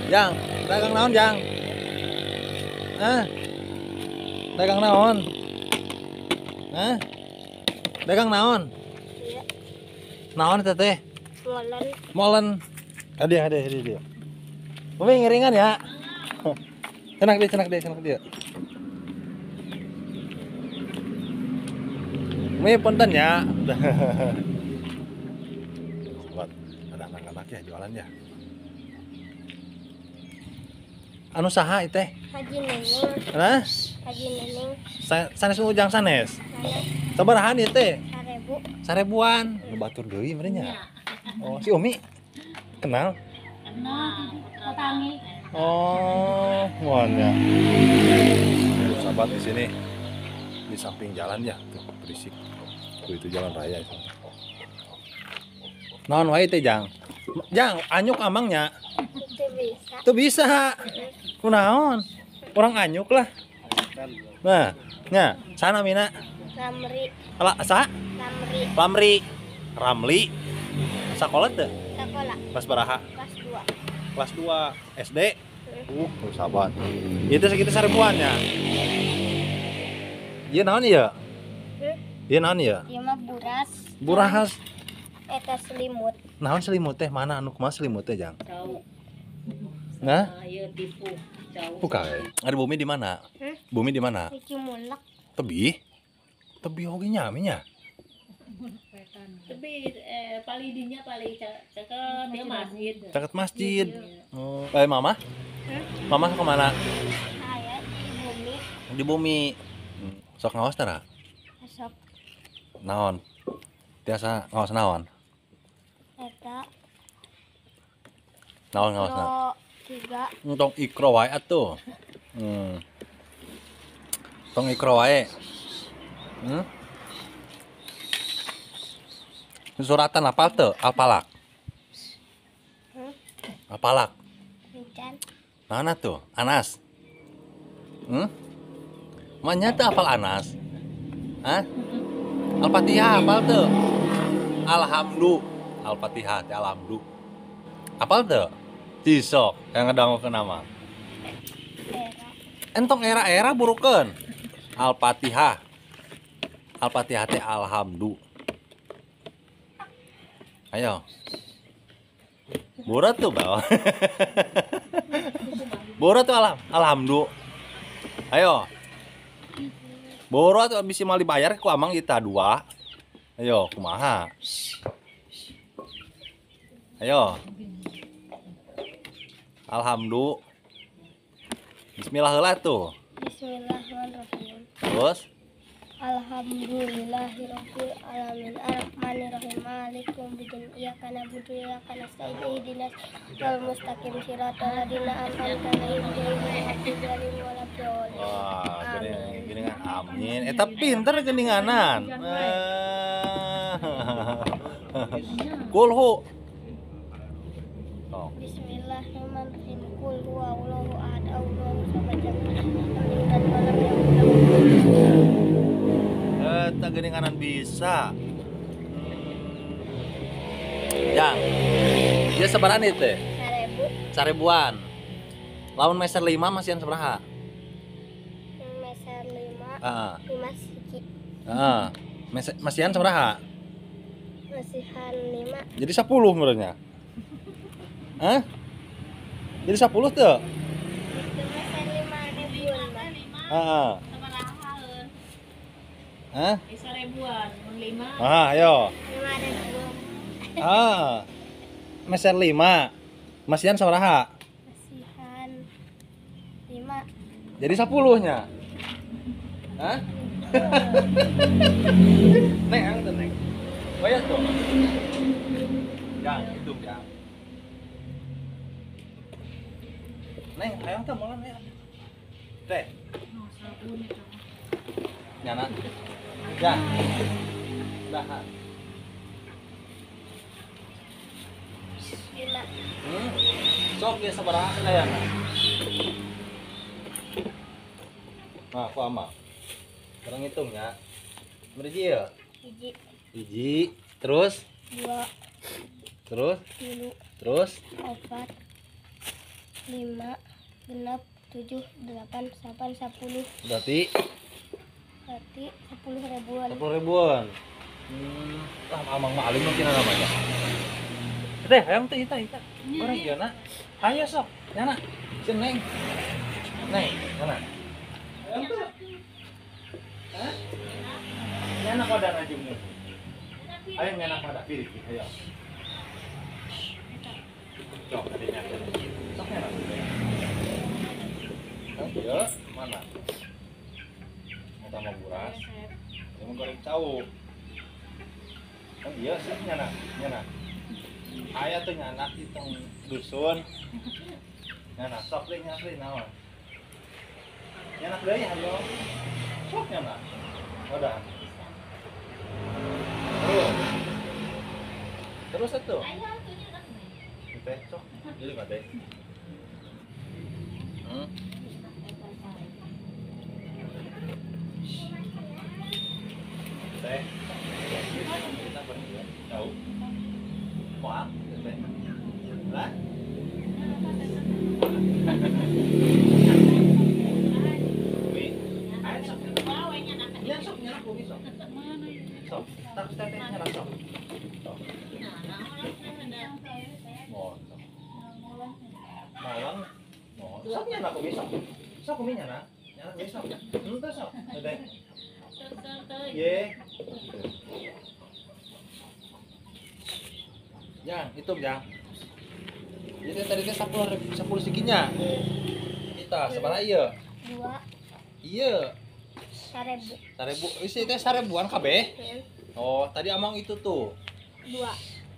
Jang, dagang naon, Jang? Hah? Dagang naon? Hah? Dagang naon? Iya. Naon teteh? Molen. Molen. Ada dia. Umi ngiringan ya. Cenak dia. Umi punten ya. Sobat, ada anak-anak ya jualan ya. Anu saha ieu teh? Haji Neneng. Hah? Haji Neneng. Sanes ujang sanes. Sabarahan ieu teh? 1000. Sarebuan. Nu batur deui meureun nya. Oh, si Umi kenal? Kenal, tetanggi. Oh, muannya. Sahabat di sini di samping jalan ya, tuh berisik. Tuh itu jalan raya itu. Naon wae teh, Jang? Jang, anyuk amangnya. Teu bisa. Teu bisa. Kunaon? Orang anyuk lah. Nah, nya, sana mina. Ramri. Ala sa? Ramri. Ramri. Ramli. Sakola teu? Sakola. Kelas baraha? Kelas 2. Kelas 2 SD. Sahabat. Itu sekitar 1000-an ya. Ieu naon ieu? Ieu naon ieu? Ieu mah buras. Buras. Eta selimut. Naon selimut teh? Mana anu kumaha selimut teh, Jang? Cau. Nah? Ieu tipu. Cau. Buka. Ada bumi di mana? Bumi di mana? Di Cimunuk. Tebih? Tebih oge nya nya. Tebih paling dinya paling caket dia masjid. Caket masjid. Oh, mama? Mama ke mana? Saya di bumi. Di bumi. Sok ngaos tara? Sok. Naon? Tiasa ngaos naon? Eta. Naon ngaos naon? 3. Tong ikro wae atuh. Tong ikro wae. Suratan apal teu? Alpalak. Apalak. Encan. Mana tuh? Anas. Manya teu apal Anas? Hah? Al-Fatihah apal teu? Alhamdu. Al-Fatihah teh alhamdu. Apal teu? Cisok yang ngedangukeun nama. Era. Entong era-era burukeun. Al-Fatihah. Al-Fatihah teh alhamdu. Ayo. Bora tuh, Bang. Bora tuh alhamdu. Ayo. Boro tuh bisa mal dibayar ku amang kita 2. Ayo, kumaha? Ayo. Alhamdulillah. Bismillah heula tuh. Bismillahirrahmanirrahim. Terus Alhamdulillahirabbil alamin arrahmanirrahim maliki yaumiddin iyyaka na'budu wa iyyaka nasta'in ihdinas siratal mustaqim siratal ladzina an'amta 'alaihim ghairil maghdubi 'alaihim waladdallin. Wah, geuningan amin. Eta pinter geuninganan. Kulhu. Bismillahirrahmanirrahim. Qul huwallahu ahad, Allahu samad, lam yalid walam yulad. Eta geuninganan bisa. Jang. Dia sabaraha ieu teh? 1000. 1000-an. Lamun meser 5 masihan sabaraha? Meser 5. Heeh. 5 siki. Heeh. Masihan sabaraha? Masihan 5. Jadi 10 menurutnya. Hah? Jadi 10 tuh? Itu meser 5 ribuan, Bang. Heeh. Hah? 1000-an, mun 5. Ah, ayo. 5 ribuan. Ah. Meser 5. Masihan sabaraha? Masihan 5. Jadi 10-nya. Hah? Neng, ang tuh, Neng. Bayar tuh. Jang, hitung, Jang. Neng, ayo tuh molan ya. Teh. Nyana. Jang. Dahan. 5. Sok dia sabaraha sadayana. Nah, aku ama. Kurang hitung ya. Berapa ya? Hiji. Hiji, terus 2. Terus 3. Terus 4. 5 6 7 8 9 10. Berarti 10 ribuan. 10 ribuan. Lah amang mah alim mungkin namanya. Teh, hayang teh ita. Orang ieu na. Hayo sok, nyana. Sini neng. Neng, nyana. Hayang teh. Hah? Nyana pada najungnya. Ayo nyana pada pilih, ayo. Sok tadinya. Sok nyana. Ayo, mana? Eta mah buras. Ieu mah goreng cau. Oh iya, sok nyana, nyana. Aya tuh nyana di tong dusun. Nyana sok deui nyana deui naon. Nyana deui hayo. Sok nyana. Udah. Terus. Terus atuh. Ayo atuh nyana. Teh sok jadi mah teh. Teh. Kita berdua jauh. Wah, teh. Lah. Mi, ayo sok. Ya sok nyana bumi sok. Sok, tak teh nyana sok. Sok. Mohon sok. Malang. Mohon. Sok nyana bumi sok. Sok bumi nyana. Nyana bumi sok. Henteu sok. Teh. Ye. Jang, hitung Jang. Jadi tadi teh 10 sikinya. Kita sabaraha ieu? 2. Iya. 1000. 1000. Isi teh 1000-an kabeh? Oh, tadi amang itu tuh. 2.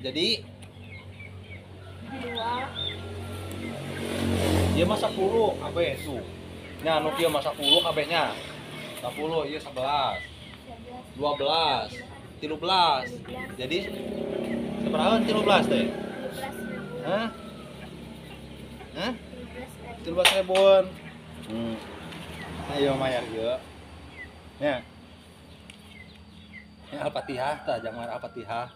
Jadi 2. Ieu mah 10 kabeh tuh. Nya anu kieu mah 10 kabehnya. 10 ieu 11. 12, 13. Jadi sabaraha 13 teh? Hah? Hah? 13 ribuan. Ayo mayar ieu. Nya. Nya Al-Fatihah tah, jangan Al-Fatihah.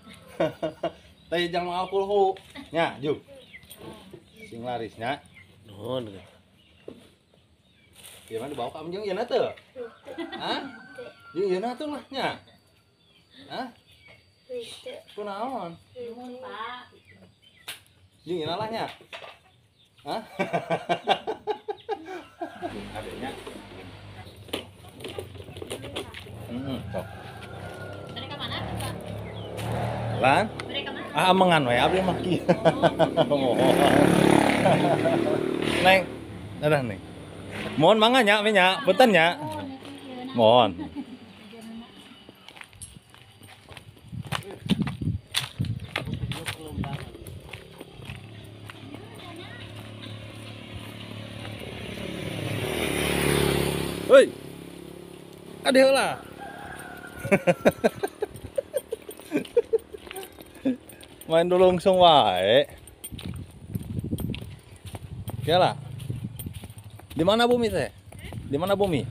Teh jangan Al-Qulhu. Nya, juk. Sing laris nya. Nuhun. Ieu mah dibawa ka jeung ieu teu? Hah? Jeung ieu tuh lah nya. Hah? Kunaon? Nuhun, Pak. Jeung ieu lah nya. Hah? Adanya. Sok. Mereka mana tuh, Pak? Lan? Mereka mana? Ah, amengan we abdi mah kieu. Neng, dadah neng. Mohon mangga nya, nya, punten nya. Mohon. Hoi. Ade heula. Main dulu langsung wae. Kela. Di mana bumi teh? Di mana bumi?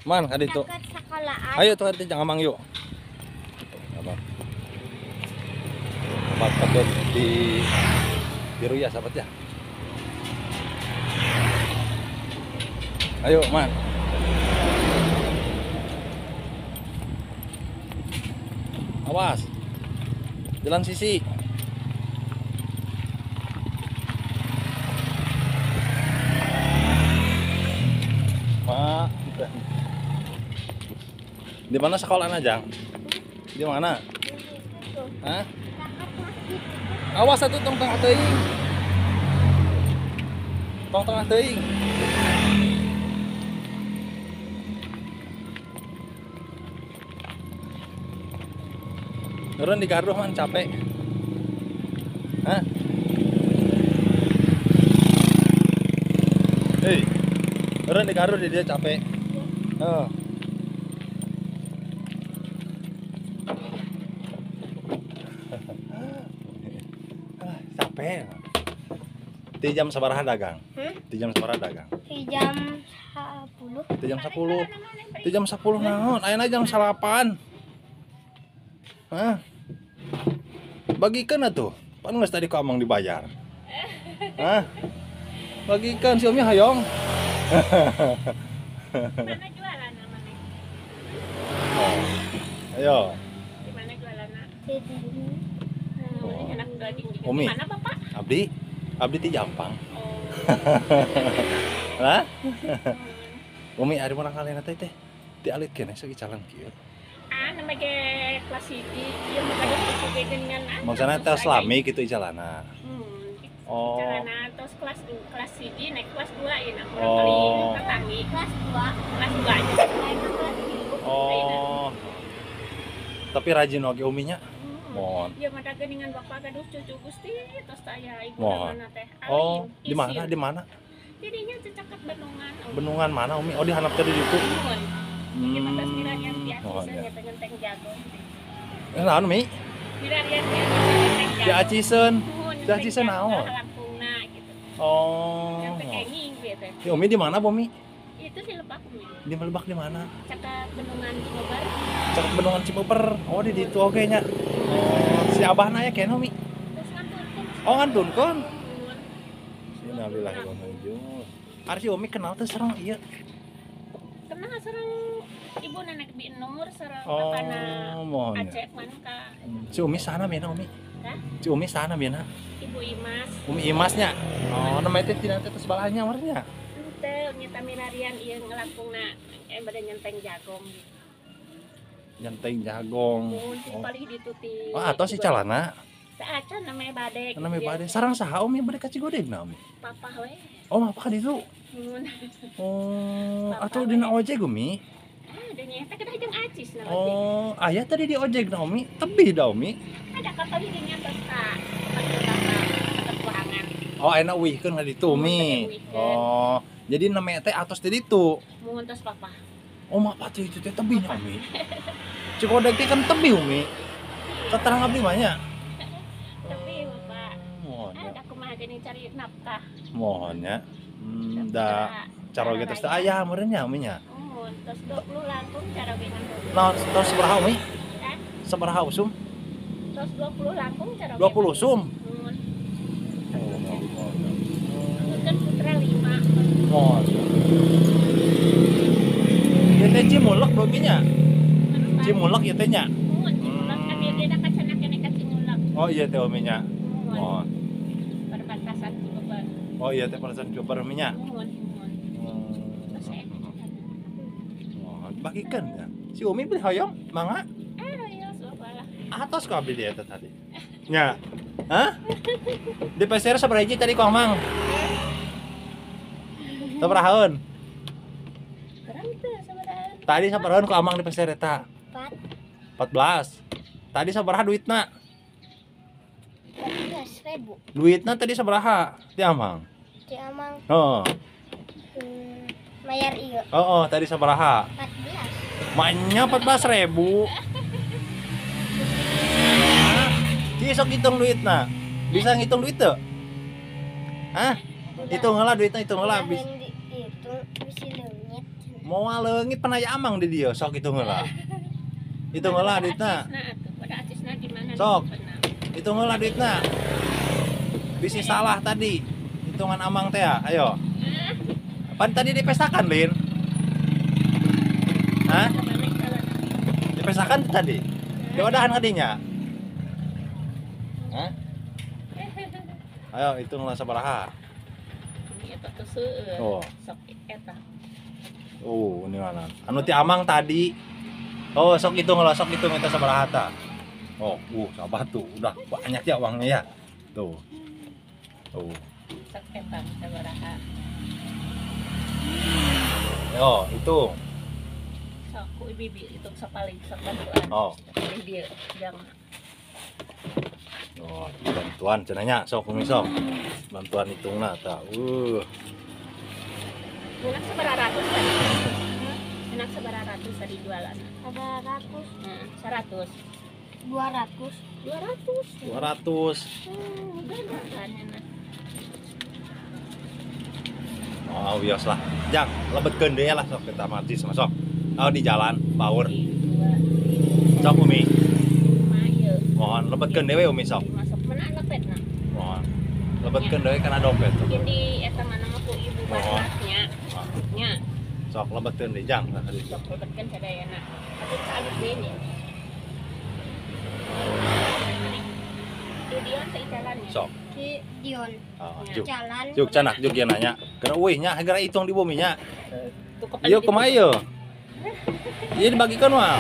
Man, ka ditu. Ayo tuh hati jangan mang yuk. Apa? Tempat kebun di Biru ya sahabat ya. Ayo man. Awas. Jalan sisi. Mak. Di mana sekolah Jang? Di mana? Hah? Awas satu tong tengah teuing. Tong tengah teuing. Turun di gardu man capek. Hah? Hei. Turun di gardu dia capek. Oh. Capek. Di jam sabaraha dagang? Di jam sabaraha dagang? Di jam 10. Di jam 10. Di jam 10 naon? Ayeuna jam 8. Hah? Bagikeun atuh. Pan geus tadi ku amang dibayar. Hah? Bagikan si Umi hayong. Mana jualan namanya? Oh. Ayo. Di mana jualan? Di sini. Umi. Di mana Bapak? Abdi, abdi di Jampang. Oh. Hah? Umi ari murang kalian teh teh. Di alit keneh sok jalan kieu. Ah, namanya ge kelas hiji, ieu mah kada cucu dengan Maksudnya teh selami gitu jalana. Oh. Jalana terus kelas kelas hiji naik kelas 2 ya nah murang kali tetanggi. Kelas 2. Kelas 2 aja. Naik ke kelas 3. Oh. Tapi rajin oge Uminya. Mohon. Ya mah dengan bapak gaduh cucu Gusti terus saya ibu mana teh. Oh, di mana? Di mana? Jadinya caket Bendungan. Bendungan mana Umi? Oh, di handap teh di ditu. Di batas mirarian ti Aciseun nya teh ngenteng jagung. Naon Umi? Mirarian ti Aciseun ngenteng jagung. Di Aciseun. Di Aciseun naon? Langkungna gitu. Oh. Yang teh kenging ieu teh. Ya, Umi di mana, Umi? Itu di Lebak Umi. Di Lebak di mana? Caket Bendungan Cibeber. Caket Bendungan Cibeber. Oh, di ditu oge nya. Oh, si abahna aya keneh Umi. Terus ngantunkeun. Oh, ngantunkeun. Innalillahi wa inna ilaihi raji'un. Ari si Umi kenal teh sareng ieu. Kenal sareng ibu nenek Bi Nur sareng bapana Aceh Manka. Si Umi sana bina Umi? Hah? Si Umi sana bina? Ibu Imas. Umi Imasnya? Oh, namanya teh tidak teh sebelahnya warnya. Henteu nyata milarian ieu ngelangkungna bade nyenteng jagong gitu. Nyenteng jagong. Oh. Paling dituti. Oh, atau si calana? Acan namanya badek. Namanya badek. Sarang saha Umi bade ka Cigodegna Umi? Papa we. Oh, papa ka ditu. Oh, atau dina ojek Umi? Ah, dina eta kedah jeung acis na ojek. Oh, aya tadi di ojek na Umi, tebih da Umi. Ada kapal di dinya tos ka ketuangan. Oh, enak uihkeun ka ditu Umi. Oh, jadi namanya teh atos di ditu. Mun tos papa. Oh, mah pati itu teh tebih nya Umi. Cigodeg teh kan tebih Umi. Keterang abdi mah nya. Tebih Bapak. Mohon ya. Ada kumaha geuning cari nafkah. Mohon ya. Da caroge tos teh aya meureun nya Umi nya. Mun tos 20 langkung caroge ngan. Naon tos sabaraha Umi? Sabaraha usum? Tos 20 langkung caroge. 20 usum. Mun. Oh, kan putra 5. Mohon. Ieu teh Cimulek dogi nya. Cimulek ieu teh nya. Mun Cimulek kan ieu teh ka cenah keneh ka Cimulek. Oh iya teh Umi nya. Mohon. Perbatasan Cibeber. Oh iya teh perbatasan Cibeber Umi nya. Mohon, mohon. Terus saya Mohon bagikan ya. Si Umi beli hoyong mangga? Ah, iya lah. Atos ku abdi dia teh tadi. Nya. Hah? Di pasir sabaraha hiji tadi ku Amang? Sabarahaeun? Kurang teu sabaraha. Tadi sabarahaeun ku Amang di pasir eta? 4. 14. Tadi sabaraha duitna? 14.000. Duitna tadi sabaraha? Di Amang. Di Amang. Oh. Mayar ieu. Oh, oh, tadi sabaraha? 14. Maknya 14.000. Ci sok hitung duitna. Bisa ngitung duit teu? Hah? Hitung heula duitna, hitung heula. Hitung bisi leungit. Moal leungit pan aya Amang di dieu, sok hitung heula. Hitung heula duitna. Sok. Hitung heula duitna. Bisi salah tadi hitungan Amang teh ya. Ayo. Pan tadi dipestakan, Lin? Hah? Dipestakan tadi? Diodahan kadinya? Hah? Ayo hitunglah sabaraha. Eta teh seueur. Oh. Sok eta. Oh, ini mana? Anu ti Amang tadi. Oh, sok hitung lah, sok hitung eta sabaraha ta. Oh, sabar tuh, udah banyak ya uangnya ya. Tuh. Tuh. Sok eta sabaraha. Yo, hitung. Sok ku bibi hitung sapaling sok bantuan. Oh. Pilih dia yang. Oh, bantuan cenah sok Umi sok. Bantuan hitungna tah. Enak sabaraha ratus tadi. Enak sabaraha ratus tadi jualan. Sabaraha ratus? 100. 200. 200. 200. Udah makannya. Oh, wios lah. Jang, lebetkeun deui lah sok kita martis masuk. Oh, di jalan power. Sok Umi. Mohon lebetkeun deui Umi sok. Masuk mana lepetna? Mohon. Lebetkeun deui kana dompet. Jadi eta mana mah ku ibu nya. Nya. Sok lebetkeun deui jang. Sok lebetkeun sadayana. Atuh alus deui nya. Di Dion teh jalan ya. Sok. Di Dion. Juk. Jalan. Juk canak juk ieu nanya. Geura eueuh nya geura hitung di bumi nya. Ieu kumaha ieu? Ieu dibagikeun moal.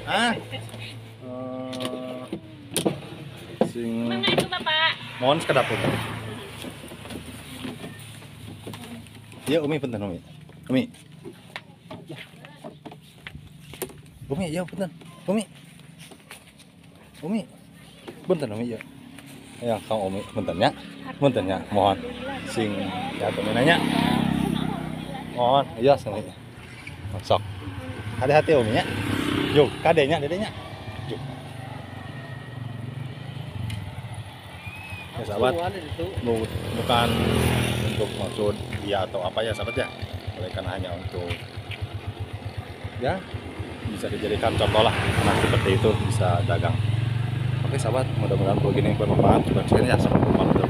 Hah? Sing. Mana itu Bapak? Mohon sekedap Umi. Ya Umi punten Umi. Umi. Umi ya punten. Umi. Umi. Punten Umi ya. Ya kang Umi punten nya. Punten nya mohon. Sing ya Umi nanya. Mohon iya sing. Sok. Hati-hati Umi nya. Yuk, kadenya dedenya. Yuk. Ya sahabat, bukan untuk maksud dia atau apa ya sahabat ya, oleh karena hanya untuk ya bisa dijadikan contoh lah, anak seperti itu bisa dagang. Oke sahabat, mudah-mudahan vlog ini bermanfaat. Cukup sekian ya, sampai jumpa.